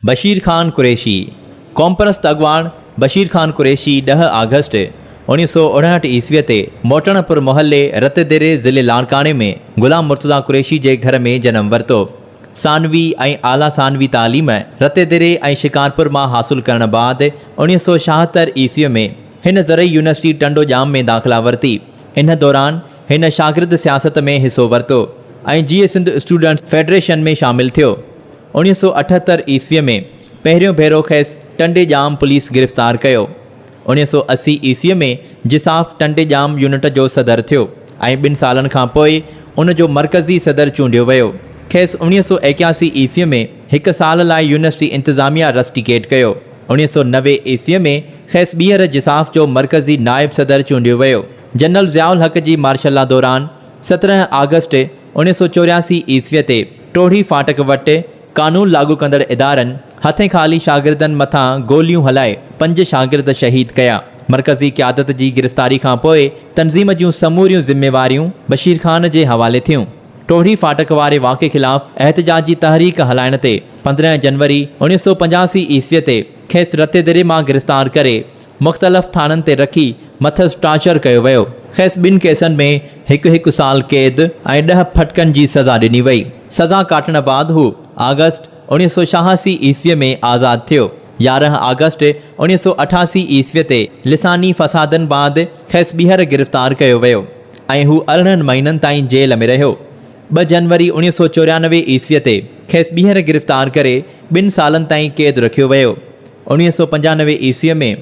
بشير خان قريشي، قومپرست اڳواڻ بشير خان قريشي ڏهه آگسٽ 1959 عيسويء تي موٽڻ پور محلي رتيديري ضلعي لاڙڪاڻي ۾ غلام مرتضيٰ قريشي جي گهر ۾ جنم ورتو. ثانوي ۽ اعليٰ ثانوي تعليم رتيديري ۽ شڪارپور مان حاصل ڪرڻ بعد 1976 عيسويء ۾ هن زرعي يونيورسٽي ٽنڊو ڄام ۾ داخلا ورتي. ان دوران هن شاگرد سياست ۾ حصو ورتو ۽ جيئي سنڌ اسٽوڊنٽس فيڊريشن ۾ شامل ٿيو. 1978 عيسويء ۾ پهريون ڀيرو کيس ٽنڊي ڄام پوليس گرفتار ڪيو. 1980 عيسويء ۾ جساف ٽنڊي ڄام يونٽ جو صدر ٿيو ۽ ٻن سالن کان پوء ان جو مرڪزي صدر چونڊيو ويو. کيس 1981 عيسويء ۾ هڪ سال لاء يونيورسٽي انتظاميا رسٽيڪيٽ ڪيو. 1990 عيسويء ۾ کيس ٻيهر جساف جو مرڪزي نائب صدر چونڊيو ويو. جنرل ضياء الحق جي مارشل لا دوران 17 آگسٽ 1984 عيسويء تي ٽوڙهي ڦاٽڪ وٽ قانون لاڳو ڪندڙ ادارن هٿين خالي شاگردن مٿان گوليون هلائي پنج شاگرد شهيد ڪيا. مرڪزي قيادت جي گرفتاري کان پوء تنظيم جون سموريون ذميواريون بشير خان جي حوالي ٿيون. ٽوڙهي ڦاٽڪ واري واقعي خلاف احتجاجي تحريڪ هلائڻ تي 15 جنوري 1985 عيسويء تي کيس رتيديري مان گرفتار ڪري مختلف ٿاڻن تي رکي مٿس ٽارچر ڪيو ويو. کيس ٻن ڪيسن ۾ هڪ هڪ سال قيد ۽ ڏهه ڦٽڪن جي سزا ڏني وئي. سزا ڪاٽڻ بعد هو آگسٽ 1986 عيسويء ۾ آزاد ٿيو. 11 آگسٽ 1988 عيسويء تي لساني فسادن بعد کيس ٻيهر گرفتار ڪيو ويو ۽ هو 18 مهينن تائين جيل ۾ رهيو. 2 جنوري 1994 عيسويء تي کيس ٻيهر گرفتار ڪري ٻن سالن تائين قيد رکيو ويو. 1995 عيسويء ۾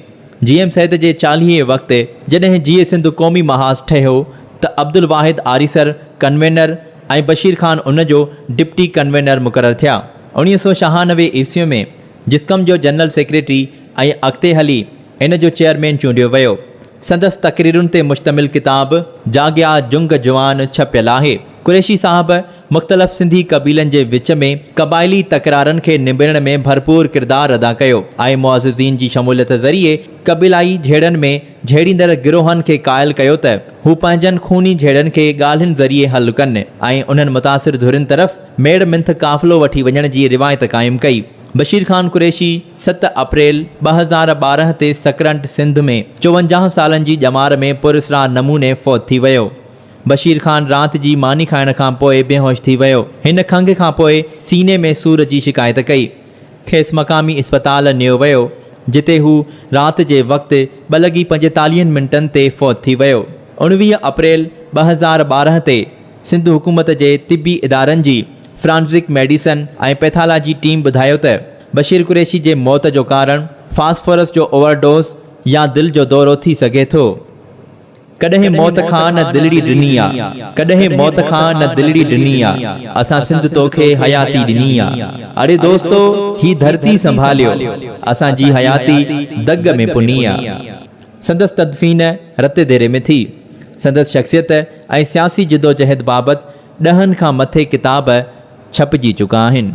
جي ايم سيد جي چاليهي وقت جڏهن جيئي سنڌ قومي محاذ ٺهيو ته عبدالواحد آريسر ڪنوينر ۽ بشير خان ان جو ڊپٽي ڪنوينر مقرر ٿيا. 1996 عيسويء ۾ جسقم جو جنرل سيڪريٽري ۽ اڳتي هلي ان جو چيئرمين چونڊيو ويو. سندس تقريرن تي مشتمل ڪتاب جاڳيا جنگ جوان ڇپيل آهي. قريشي صاحب مختلف سنڌي قبيلن جي وچ ۾ قبائلي تڪرارن کي نبيرڻ ۾ ڀرپور ڪردار ادا ڪيو ۽ معززين جي شموليت ذريعي قبيلائي جهيڙن ۾ جهيڙيندڙ گروهن کي قائل ڪيو ته هو پنهنجن خوني جهيڙن کي ڳالهين ذريعي حل ڪن ۽ انهن متاثر ڌرين طرف ميڙ منٿ قافلو وٺي وڃڻ جي روايت قائم ڪئي. بشير خان قريشي ست اپريل 2012 تي سڪرنڊ سنڌ ۾ 54 سالن جي ڄمار ۾ پراسرار نموني فوت ٿي ويو. بشير خان رات جي ماني کائڻ کان پوء بيهوش ٿي ويو. هن کنگهه کان پوء سيني ۾ سور جي شڪايت ڪئي. کيس مقامي اسپتال نيو ويو، جتي هو رات جي وقت ٻه لڳي پنجيتاليهن منٽن تي فوت ٿي ويو. 19 اپريل 2012 تي سنڌ حڪومت جي طبي ادارن جي فرانزڪ ميڊيسن ۽ پيٿالاجي ٽيم ٻڌايو ته بشير قريشي جي موت جو ڪارڻ فاسفورس جو اوور ڊوز يا دل جو دورو ٿي سگهي ٿو. ڪڏهن موت کان نه دلڙي ڊني آ. ڪڏهن موت کان نه دلڙي ڊني آ. اسان سنڌ توکي حياتي ڏني آ. اڙي دوستو هي ڌرتي سنڀاليو. اسان جي حياتي دڳ ۾ پني آ. سندس تدفين رتيديري ۾ ٿي. سندس شخصيت ۽ سياسي جدوجهد بابت ڏهن کان مٿي ڪتاب ڇپجي چڪا آهن.